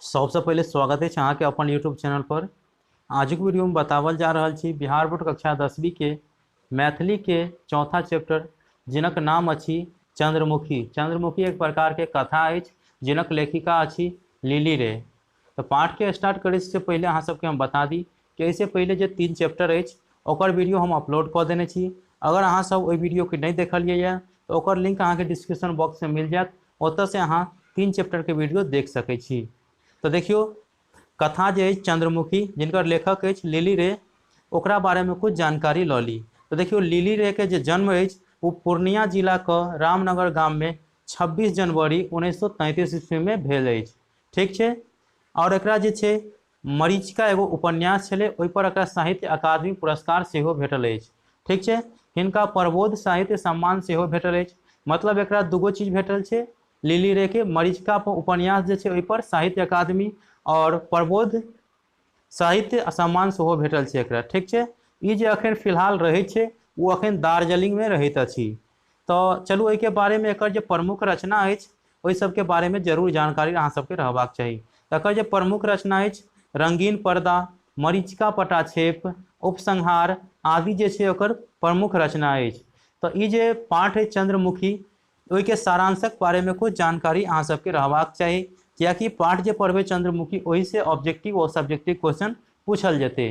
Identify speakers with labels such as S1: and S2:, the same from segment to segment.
S1: सबसे पहिले स्वागत है अहाँके अपन यूट्यूब चैनल पर। आजुक वीडियो में बतावल जा रहल छी बिहार बोर्ड कक्षा 10वीं के मैथिली के चौथा चैप्टर जिनक नाम अछि चंद्रमुखी। चंद्रमुखी एक प्रकार के कथा अछि जिनक लेखिका अछि लिली रे। तो पाठ के स्टार्ट करे से पहले अहाँ सबके हम बता दी कि एहिसे पहले जे 3 चैप्टर अछि ओकर वीडियो हम अपलोड कऽ देने छी। अगर अहाँ सब ओहि वीडियो के नहीं देखलियै ये तो ओकर लिंक अहाँके डिस्क्रिप्शन बॉक्स में मिल जायत, ओतऽ से अहाँ 3 चैप्टर के वीडियो देख सकै छी। तो देखियो कथा जे अछि चंद्रमुखी जिनकर लेखक अछि लिली रे, ओकरा बारे में कुछ जानकारी लऽ ली। तो देखियो लिली रे के जे जन्म अछि वो पूर्णिया जिला के रामनगर गाम में 26 जनवरी 1933 ईस्वी में भेल अछि। ठीक छै। और एकरा जे छै मरीचिका एगो उपन्यास छलै, ओहि पर एकरा साहित्य अकादमी पुरस्कार सेहो भेटल अछि। ठीक छै। हिनका प्रबोध साहित्य सम्मान सेहो भेटल अछि। मतलब एकरा दूगो चीज भेटल छै लिली रे के, मरीचिका उपन्यास जे छै ओहि पर साहित्य अकादमी और प्रबोध साहित्य सम्मान सेहो भेटल छै एकरा। ठीक छै। ई जे अखन फिलहाल रहै छै ओ अखन दार्जिलिंग में रहैत अछि। तो चलू एहिके बारे में एकर जे प्रमुख रचना अछि ओहि सबके बारे में जरूर जानकारी अहाँ सबके रहबाक चाही। एकर जे प्रमुख रचना अछि रंगीन पर्दा, मरीचिका पटाक्षेप, उपसंहार आदि जे छै ओकर प्रमुख रचना अछि। तो ई जे पाठ है चंद्रमुखी ओहिके सारांशक बारे में कुछ जानकारी अहाँ सबके रहबाक चाही, कियाकि पाठ जे पढ़बै चंद्रमुखी ओहि से ऑब्जेक्टिव और सब्जेक्टिव क्वेश्चन पूछल जेतै।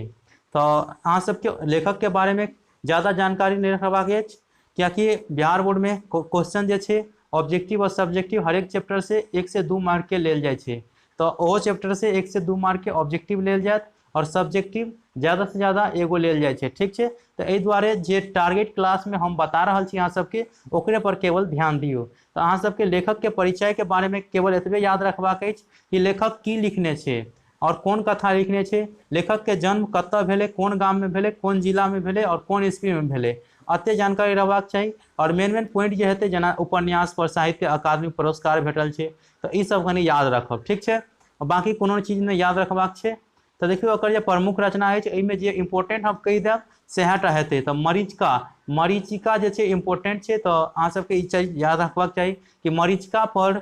S1: तो अहाँ सबके लेखक के बारे में ज़्यादा जानकारी नहीं रखबाक अछि, कियाकि बिहार बोर्ड में क्वेश्चन जे छै ऑब्जेक्टिव और सब्जेक्टिव हरेक चैप्टर से 1 से 2 मार्क के लेल जाइ छै। तो ओहो चैप्टर से 1 से 2 मार्क के ऑब्जेक्टिव लेल जायत और सब्जेक्टिव ज़्यादा से ज़्यादा एगो लेल जाइ छै। ठीक छै। तो एहि दुआरे जे टारगेट क्लास में हम बता रहल छी अहाँ सबके ओकरे पर केवल ध्यान दियौ। तो अहाँ सबके लेखक के परिचय के बारे में केवल एतबे याद रखबाक अछि कि लेखक की लिखने छै और कोन कथा लिखने छै, लेखक के जन्म कतऽ भेलै, कोन गाम में भेलै, कोन जिला में भेलै और कोन ईस्वी में भेलै, एते जानकारी रहबाक चाही। और मेन मेन पॉइंट जे हेतै जेना उपन्यास पर साहित्य अकादमी पुरस्कार भेटल छै, तो ई सब कनि याद रखब। ठीक छै। बाकी कोनो चीज नहि याद रखबाक छै। तो देखियौ एकर जे प्रमुख रचना अछि एहिमे जे इम्पोर्टेंट हम कहि देब सएह टा हेतै। तऽ मरीचिका, मरीचिका जे छै इम्पोर्टेंट छै। तऽ अहाँ सबके ई चीज याद रखबाक चाही कि मरीचिका पर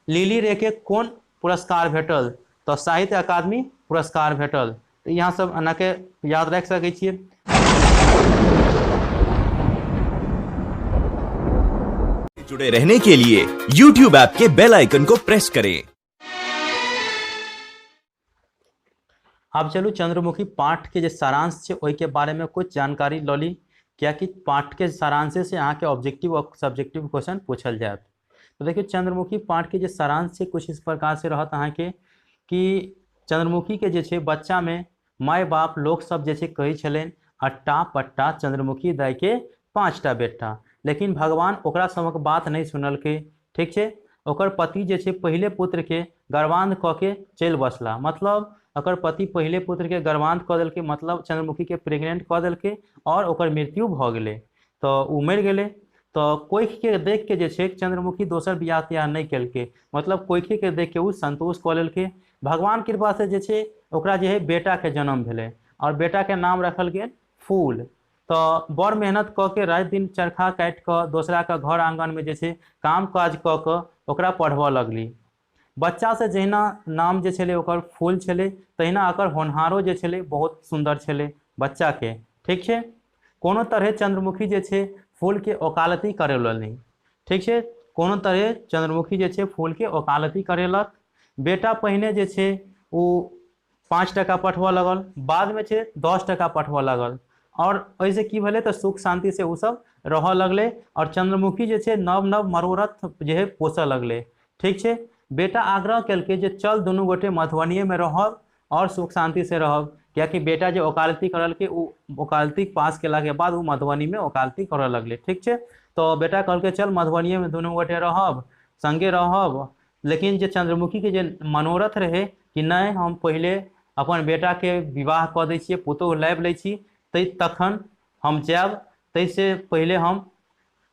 S1: लिली रे के कोन पुरस्कार भेटल, तऽ साहित्य अकादमी पुरस्कार भेटल। तऽ यहाँ सब एना के याद राखि सकै छियै।
S2: जुड़े रहने के लिए YouTube app के बेल आइकन को प्रेस करें।
S1: आब चलू चंद्रमुखी पाठ के जे सारांश छै ओहि के बारे में कुछ जानकारी लऽ ली, कियाकि पाठ के सारांशे से अहाँ के ऑब्जेक्टिव और सब्जेक्टिव क्वेश्चन पूछल जायत। तो देखियौ चंद्रमुखी पाठ के जे सारांश छै कुछ इस प्रकार से रहत अहाँ के कि चंद्रमुखी के जे छै बच्चा में माय बाप लोक सब जे छै कहै छलनि अट्टा पट्टा चंद्रमुखी दाई के 5टा बेटा, लेकिन भगवान ओकरा सबक बात नहीं सुनलकै। ठीक छै। ओकर पति जे छै पहिले पुत्र के गर्भान्ध कऽ के चलि बसला, मतलब अकर पति पहिले पुत्र के गर्भान्ध कऽ देलकै, मतलब चंद्रमुखी के प्रेग्नेंट कऽ देलकै और ओकर मृत्यु भऽ गेलै, तऽ ओ मरि गेलै। तऽ कोखि के देख के जे छै चंद्रमुखी दोसर बियाह तियाह नहि केलकै, मतलब कोखि के देख के ओ संतोष कऽ लेलकै। भगवान कृपा से जे छै ओकरा जे है बेटा के जन्म भेलै और बेटा के नाम रखल गेल फूल। तऽ बड़ मेहनत कऽ के राति दिन चरखा काटि कऽ दोसरा के घर आंगन में जे छै काम काज कऽ कऽ ओकरा पढ़बऽ लगली। बच्चा से जहिना नाम जे छलै ओकर फूल छलै तहिना ओकर होनहारो जे छलै बहुत सुन्दर छलै बच्चा के। ठीक छै। कोनो तरहे चंद्रमुखी जे छै फूल के ओकालती करेलनि। ठीक छै। कोनो तरहे चंद्रमुखी जे छै फूल के ओकालती करेलक। बेटा पहिने जे छै ओ 5 टका पठबऽ लगल, बादमे छै 10 टका पठबऽ लगल और एहिसे की भेलै तऽ सुख शांति से ओ सब रहऽ लगलै और चंद्रमुखी जे छै नव नव मनोरथ जे है पोसऽ लगलै। ठीक छै। बेटा आग्रह केलकै जे चल दुनू गोटे मधुबनिए में रहब और सुख शांति से रहब, कियाकि बेटा जे ओकालती करलकै ओ ओकालती पास केलाके बाद ओ मधुबनी में ओकालती करऽ लगलै। ठीक छै। तो बेटा कहलकै चल मधुबनिए में दुनू गोटे रहब, संगे रहब। लेकिन जे चंद्रमुखी के जे मनोरथ रहे कि नहि हम पहिले अपन बेटा के विवाह कऽ दै छियै, पुतोहु लाबि लै छी, तै तखन हम जायब, ताहिसँ पहिले हम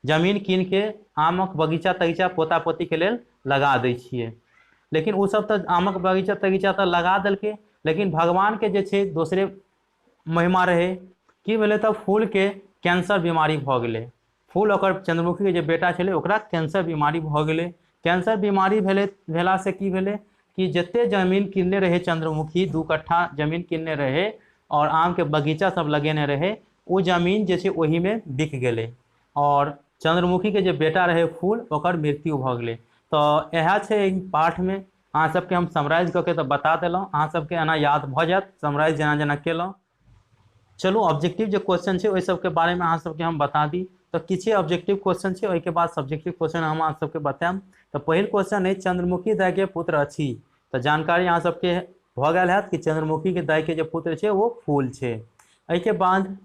S1: जमीन कीन के आमक बगीचा तगीचा पोता पोती के लेल लगा दै छियै। लेकिन ओ सब तऽ आमक बगीचा तगीचा तऽ लगा देलकै, लेकिन भगवान के जे छै दोसरे महिमा रहे। की भेलै तऽ फूल के कैंसर बीमारी भऽ गेलै। फूल ओकर चंद्रमुखी के जे बेटा छलै ओकरा कैंसर बीमारी भऽ गेलै। कैंसर बीमारी भेला से की भेलै कि जते जमीन किनने रहे चंद्रमुखी, 2 कट्ठा जमीन किनने रहे और आमके बगीचा सब लगेने रहे, ओ जमीन जे छै ओहिमे बिक गेलै और चंद्रमुखीके जे बेटा रहे फूल, ओकर मृत्यु भऽ गेलै। तऽ इएह छै एहि पाठमे। अहाँ सबके हम समराइज कऽ के तऽ बता देलहुँ, अहाँ सबके एना याद भऽ जायत समराइज जेना जेना केलहुँ। चलू ऑब्जेक्टिव जे क्वेश्चन छै ओहि सबके बारेमे अहाँ सबके हम बता दी। तऽ किछु ऑब्जेक्टिव क्वेश्चन छै, ओहिके बाद सब्जेक्टिव क्वेश्चन हम अहाँ सबके बतायब। तऽ पहिल क्वेश्चन अछि चंद्रमुखी दाइके पुत्र अछि। तऽ जानकारी अहाँ सबके भऽ गेल हैत कि चंद्रमुखीके दाइके जे पुत्र छै ओ फूल छै। एहिके बाद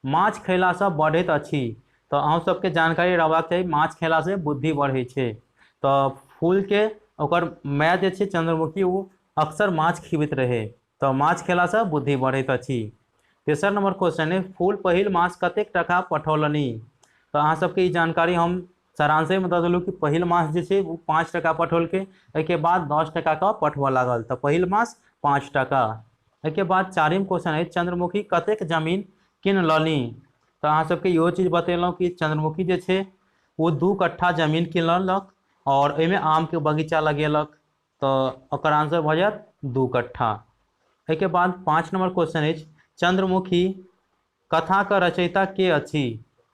S1: माछ खयलासँ बढ़ैत अछि। तऽ अहाँ सबके जानकारी रहबाक चाही माछ खयलासँ बुद्धि बढ़ै छै। तऽ फूलके ओकर माय जे छै चंद्रमुखी, ओ अक्सर माछ खिबैत रहै, तऽ माछ खेलासँ बुद्धि बढ़ैत अछि। तेसर नंबर क्वेश्चन है फूल पहिल मास कतेक टका पठौलनि। तऽ अहाँ सबके ई जानकारी हम सारांशेमे दऽ देलहुँ कि पहिल मास जे छै ओ 5 टका पठौलकै, एहिके बाद 10 टका के पठबऽ लागल। तऽ पहिल मास 5 टका। एहिके बाद चारिम क्वेश्चन है चंद्रमुखी कतेक जमीन किनलनि। तऽ अहाँ सबके इहो चीज बतेलहुँ कि चंद्रमुखी जे छै ओ 2 कट्ठा जमीन किनलक और एहिमे आमके बगीचा लगेलक। तऽ ओकर आंसर भऽ जायत 2 कट्ठा। एहिके बाद 5 नंबर क्वेश्चन अछि चंद्रमुखी कथाके रचयिता के अछि।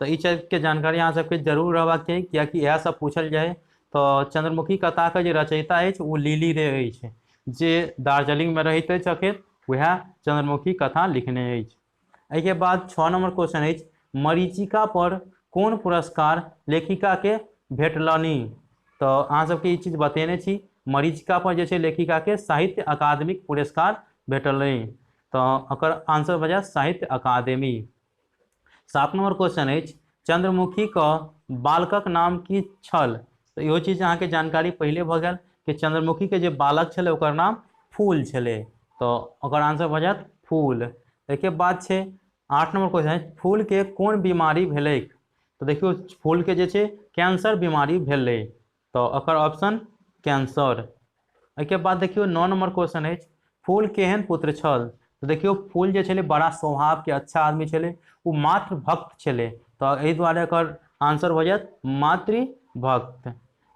S1: तऽ ई चीजके जानकारी अहाँ सबके जरूर रहबाक चाही, कियाकि इएह सब पूछल जाय। तऽ चंद्रमुखी कथाके जे रचयिता अछि ओ लिली रे अछि, जे दार्जिलिंगमे रहैत अछि अखन, वएह चंद्रमुखी कथा लिखने अछि। एहिके बाद 6 नंबर क्वेश्चन अछि मरीचिका पर कोन पुरस्कार लेखिकाके भेटलनि। तऽ अहाँ सबके ई चीज बतेने छी, मरीचिका पर जे छै लेखिकाके साहित्य अकादमिक पुरस्कार भेटलनि। तऽ ओकर आंसर भऽ जायत साहित्य अकादेमी। 7 नंबर क्वेश्चन अछि चंद्रमुखीके बालकक नाम की छल। तऽ इहो चीज अहाँके जानकारी पहिले भऽ गेल कि चंद्रमुखीके जे बालक छलै ओकर नाम फूल छलै। तऽ ओकर आंसर भऽ जायत फूल। एहिके बाद छै 8 नंबर क्वेश्चन फूलके कोन बीमारी भेलैक। तऽ देखियौ फूलके जे छै कैंसर बीमारी भेलै। तऽ ओकर ऑप्शन कैंसर। एहिके बाद देखियौ 9 नंबर क्वेश्चन अछि फूल केहन पुत्र छल। तऽ देखियौ फूल जे छलै बड़ा स्वभावके अच्छा आदमी छलै, ओ मातृभक्त छलै। तऽ एहि दुआरे एकर आंसर भऽ जायत मातृभक्त।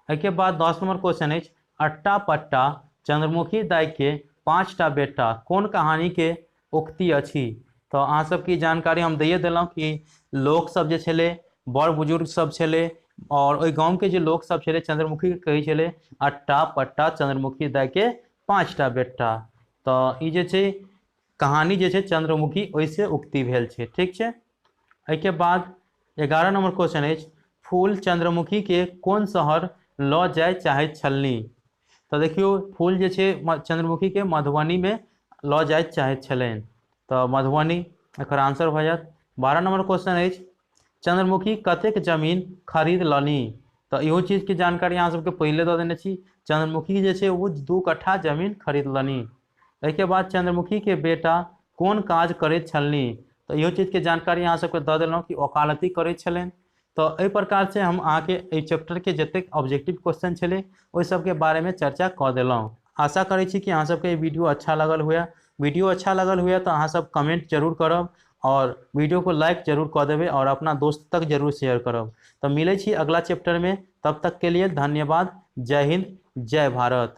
S1: एहिके बाद 10 नंबर क्वेश्चन अछि अट्टा पट्टा चंद्रमुखी दाइके 5टा बेटा कोन कहानीके उक्ति अछि। तऽ अहाँ सबके जानकारी हम दैए देलहुँ कि लोकसब जे छलै, बड़ बुजुर्ग सब छलै और ओहि गाँवके जे लोकसब छलै चंद्रमुखीके कहै छलै अट्टा पट्टा चंद्रमुखी दाइके 5टा बेटा। तऽ ई जे छै कहानी जे छै चंद्रमुखी ओहिसँ उक्ति भेल छै। ठीक छै। एहिके बाद 11 नंबर क्वेश्चन अछि फूल चंद्रमुखीके कोन शहर लऽ जाय चाहैत छलनि। तऽ देखियौ फूल जे छै चंद्रमुखीके मधुबनीमे लऽ जाय चाहैत छलनि। तऽ मधुबनी एकर आंसर भऽ जायत। 12 नंबर क्वेश्चन अछि चंद्रमुखी कतेक जमीन खरीदलनि। तऽ इहो चीजके जानकारी अहाँ सबके पहिले दऽ देने छी, चंद्रमुखी जे छै ओ 2 कट्ठा जमीन खरीदलनि। एहिके बाद चंद्रमुखीके बेटा कोन काज करैत छलनि। तऽ इहो चीजके जानकारी अहाँ सबके दऽ देलहुँ कि वकालती करैत छलनि। तऽ एहि प्रकारसँ हम अहाँके एहि चैप्टरके जतेक ऑब्जेक्टिव क्वेश्चन छलै ओहि सबके बारेमे चर्चा कऽ देलहुँ। आशा करै छी कि अहाँ सबके ई वीडियो अच्छा लगल हुए। वीडियो अच्छा लगल हुए तऽ अहाँ सब कमेंट जरूर करब और वीडियो को लाइक जरूर कऽ देबै और अपना दोस्त तक जरूर शेयर करब। तऽ मिलै छी अगला चैप्टरमे, तब तक के लिए धन्यवाद। जय हिंद, जय भारत।